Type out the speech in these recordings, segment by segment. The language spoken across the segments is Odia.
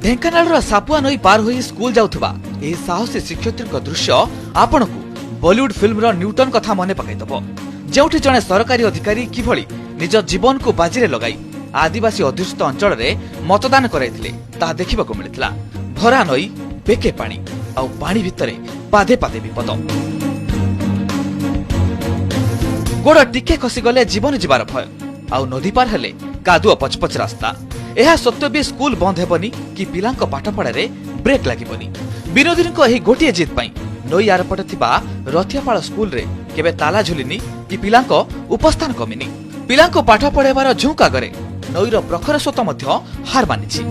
ଢେଙ୍କାନାଳର ସାପୁଆ ନଈ ପାର ହୋଇ ସ୍କୁଲ ଯାଉଥିବା ଏହି ସାହସୀ ଶିକ୍ଷୟିତ୍ରୀଙ୍କ ଦୃଶ୍ୟ ଆପଣଙ୍କୁ ବଲିଉଡ ଫିଲ୍ମର ନ୍ୟୁଟନ କଥା ମନେ ପକାଇଦେବ, ଯେଉଁଠି ଜଣେ ସରକାରୀ ଅଧିକାରୀ କିଭଳି ନିଜ ଜୀବନକୁ ବାଜିରେ ଲଗାଇ ଆଦିବାସୀ ଅଧ୍ୟୁଷିତ ଅଞ୍ଚଳରେ ମତଦାନ କରାଇଥିଲେ, ତାହା ଦେଖିବାକୁ ମିଳିଥିଲା। ଭରା ନଈ, ବେକେ ପାଣି, ଆଉ ପାଣି ଭିତରେ ପାଦେ ପାଦେ ବିପଦ। ଗୋଡ଼ ଟିକେ ଖସିଗଲେ ଜୀବନ ଯିବାର ଭୟ, ଆଉ ନଦୀ ପାର ହେଲେ କାଦୁଅ ପଚପଚ ରାସ୍ତା। ଏହା ସତ୍ତ୍ୱେ ବି ସ୍କୁଲ ବନ୍ଦ ହେବନି କି ପିଲାଙ୍କ ପାଠପଢ଼ାରେ ବ୍ରେକ୍ ଲାଗିବନି। ବିନୋଦିନୀଙ୍କ ଏହି ଗୋଟିଏ ଜିଦ୍ ପାଇଁ ନଈ ଆରପଟେ ଥିବା ରଥିଆପାଳ ସ୍କୁଲରେ କେବେ ତାଲା ଝୁଲିନି କି ପିଲାଙ୍କ ଉପସ୍ଥାନ କମିନି। ପିଲାଙ୍କୁ ପାଠ ପଢ଼ାଇବାର ଝୁଙ୍କ ଆଗରେ ନଈର ପ୍ରଖର ସ୍ରୋତ ମଧ୍ୟ ହାର ମାନିଛି।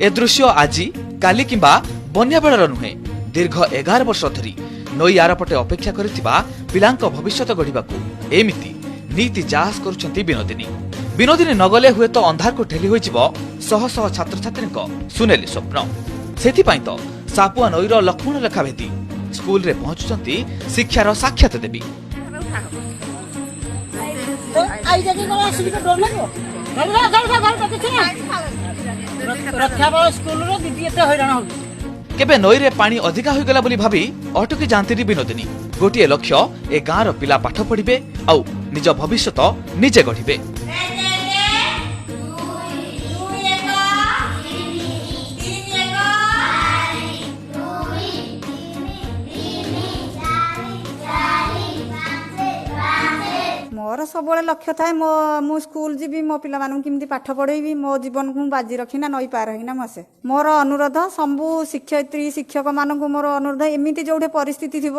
ଏ ଦୃଶ୍ୟ ଆଜି କାଲି କିମ୍ବା ବନ୍ୟା ବେଳର ନୁହେଁ। ଦୀର୍ଘ 11 ବର୍ଷ ଧରି ନଈ ଆରପଟେ ଅପେକ୍ଷା କରିଥିବା ପିଲାଙ୍କ ଭବିଷ୍ୟତ ଗଢ଼ିବାକୁ ଏମିତି ନୀତି ଯାଆସ କରୁଛନ୍ତି ବିନୋଦିନୀ। ବିନୋଦିନୀ ନଗଲେ ହୁଏତ ଅନ୍ଧାରକୁ ଠେଲି ହୋଇଯିବ ଶହ ଶହ ଛାତ୍ରଛାତ୍ରୀଙ୍କ ସୁନେଲି ସ୍ୱପ୍ନ। ସେଥିପାଇଁ ତ ସାପୁଆ ନଈର ଲକ୍ଷ୍ମଣ ରେଖା ଭେଦି ସ୍କୁଲରେ ପହଞ୍ଚୁଛନ୍ତି ଶିକ୍ଷାର ସାକ୍ଷାତ ଦେବୀ। ତ I ଯାଇକି କଣ ଆସିବି ତ ଡର ଲାଗିବ। ଘରେ ଘରେ ଘରେ କିଛି ନାହିଁ। ରକ୍ଷାବଳ ସ୍କୁଲର ଦିଦି ଏତେ ହଇରାଣ ହଉଛି। କେବେ ନଈରେ ପାଣି ଅଧିକା ହୋଇଗଲା ବୋଲି ଭାବି ଅଟକି ଯାଆନ୍ତିନି ବିନୋଦିନୀ। ଗୋଟିଏ ଲକ୍ଷ୍ୟ, ଏ ଗାଁର ପିଲା ପାଠ ପଢିବେ ଆଉ ନିଜ ଭବିଷ୍ୟତ ନିଜେ ଗଢ଼ିବେ। ମୋର ସବୁବେଳେ ଲକ୍ଷ୍ୟ ଥାଏ, ମୋ ମୁଁ ସ୍କୁଲ ଯିବି, ମୋ ପିଲାମାନଙ୍କୁ କେମିତି ପାଠ ପଢ଼େଇବି। ମୋ ଜୀବନକୁ ମୁଁ ବାଜି ରଖିନା ନଈ ପାର ହେଇକିନା ମୁଁ ଆସେ। ମୋର ଅନୁରୋଧ ସବୁ ଶିକ୍ଷୟିତ୍ରୀ ଶିକ୍ଷକମାନଙ୍କୁ, ମୋର ଅନୁରୋଧ, ଏମିତି ଯୋଉଠି ପରିସ୍ଥିତି ଥିବ,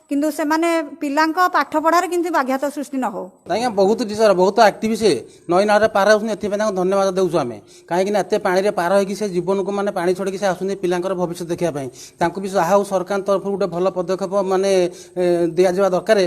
କିନ୍ତୁ ସେମାନେ ପିଲାଙ୍କ ପାଠ ପଢ଼ାରେ କିନ୍ତୁ ବ୍ୟାଘାତ ସୃଷ୍ଟି ନ ହଉ। ଆଜ୍ଞା, ବହୁତ ଟିଚର ବହୁତ ଆକ୍ଟିଭ। ସେ ନଈ ନାଳରେ ପାର ହେଉଛନ୍ତି, ଏଥିପାଇଁ ତାଙ୍କୁ ଧନ୍ୟବାଦ ଦେଉଛୁ ଆମେ। କାହିଁକିନା ଏତେ ପାଣିରେ ପାର ହେଇକି ସେ ଜୀବନକୁ ମାନେ ପାଣି ଛଡ଼ିକି ସେ ଆସୁଛନ୍ତି ପିଲାଙ୍କର ଭବିଷ୍ୟତ ଦେଖିବା ପାଇଁ। ତାଙ୍କୁ ବି ଯାହା ହଉ ସରକାରଙ୍କ ତରଫରୁ ଗୋଟେ ଭଲ ପଦକ୍ଷେପ ମାନେ ଦିଆଯିବା ଦରକାର।